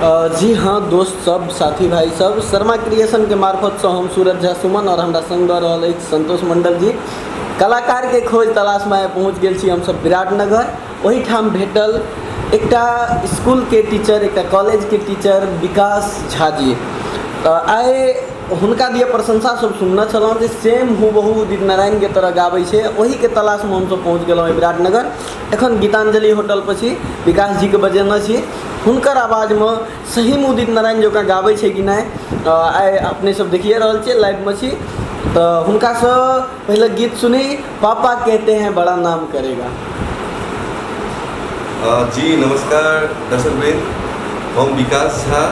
जी हाँ दोस्त सब, साथी भाई सब, शर्मा क्रिएशनके मार्फतसँ हम सूरज झा सुमन आओर हमरा सङ्ग दऽ रहल अछि संतोष मंडल जी। कलाकारके खोज तलाशमे आइ पहुँच गेल छी हमसब विराटनगर। ओहिठाम भेटल एकटा स्कूलके टीचर, एकटा कॉलेजके टीचर विकास झा जी। तऽ आइ हुनका दिअ प्रशंसा सब सुनने छलहुँ जे सेम हूबहू उदित नारायणके तरह गाबै छै। ओहीके तलाशमे हमसब पहुँच गेलहुँ विराटनगर। एखन गीतांजलि होटल पर छी, विकास जीके बजेने छी। हुनकर आवाजमे सहीमे उदित नारायण जकाँ गाबै छै कि नहि, आइ अपने सब देखिए रहल छियै, लाइवमे छी। तऽ हुनकासँ पहिले गीत सुनी, पापा कहते हैं बड़ा नाम करेगा। जी नमस्कार दर्शक वृंद, हम विकास झा।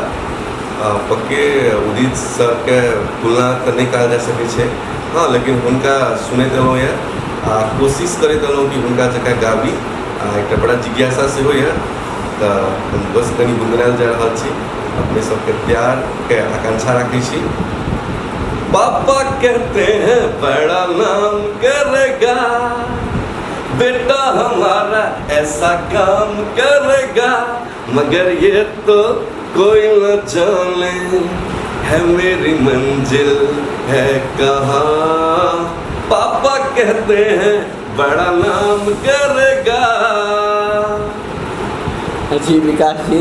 पक्के उदित सरके तुलना तऽ नहि कहल जा सकै छै, हँ, लेकिन हुनका सुनैत एलहुँ यऽ आ कोशिश करैत एलहुँ कि हुनका जकाँ गाबी आ एकटा बड़ा जिज्ञासा सेहो यऽ। तऽ हम बस कनि गुनगुनायल जा रहल छी, अपने सबके प्यारके आकांक्षा राखै छी। पापा कहते हैं बड़ा नाम करेगा, बेटा हमारा ऐसा काम करेगा, मगर ये तो कोई न जाने है मेरी मंजिल है कहाँ। पापा कहते हैं बड़ा नाम करेगा। जी विकास जी,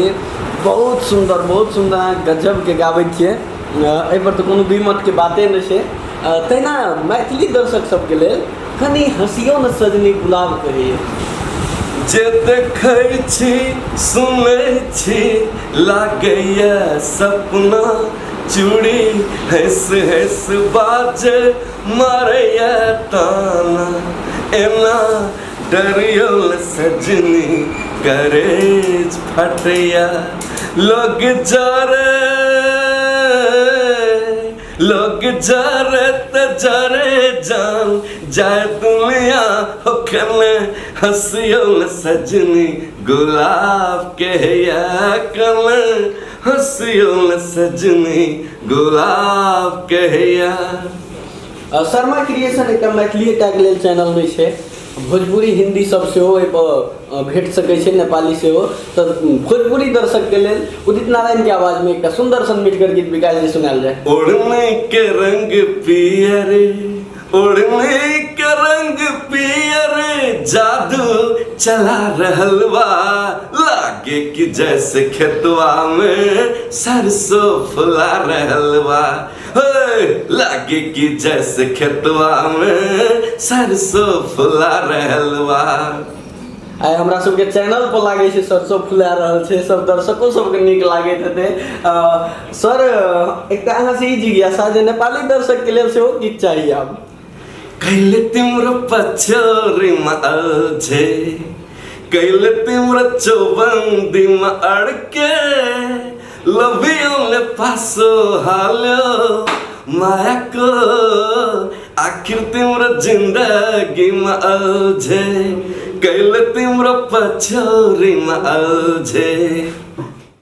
बहुत सुन्दर, बहुत सुन्दर, अहाँ गजबके गाबै छियै, एहिपर तऽ कोनो द्विमतके बाते नहि छै। तहिना मैथिली दर्शक सबके लेल कनि हँसियो ने सजनी गुलाब कहैए। जे देखै छी सुनै छी लागैए सपना, चूड़ी हँस हँस बाजे मारैए ताना, एना डरियो न सजनी करेज फटैया, लोग जरे लोग जरे त जरे जान जाए दुनिया होखने, हंसियो न सजनी गुलाब के या कने, हंसियो न सजनी गुलाब के या। शर्मा क्रिएशन एकटा मैथिली टाके लेल चैनल नहि छै, भोजपुरी हिन्दी सब सेहो एहिपर भेट सकै छै, नेपाली सेहो। तऽ भोजपुरी दर्शकके लेल उदित नारायणके आवाजमे एकटा सुन्दर सन मिठगर गीत विकास जी सुनायल जाय। ओढ़ने के रंग पियर, ओढ़ने के रंग पियर, जादू चला रहल बा, लागे कि जैसे खेतवा में सरसों फुला रहल बा, हे लागे कि जैसे खेतवा में सरसों फुला रहल बा। आइ हमरा सबके चैनल पर लागै छै सरसों फुला रहल छै, सब दर्शको सबके नीक लागैत हेतै। सर, एकटा अहाँसँ ई जिज्ञासा जे नेपाली दर्शकके लेल सेहो गीत चाही आब। कहिले तिम्रो पछ्यौरीमा अल्झे, कहिले तिम्रो चौबन्दीमा अड्के, लभियौले पासो हाल्यो मायाको, आखिर तिम्रो जिन्दगीमा अल्झे, कहिले तिम्रो पछ्यौरीमा अल्झे।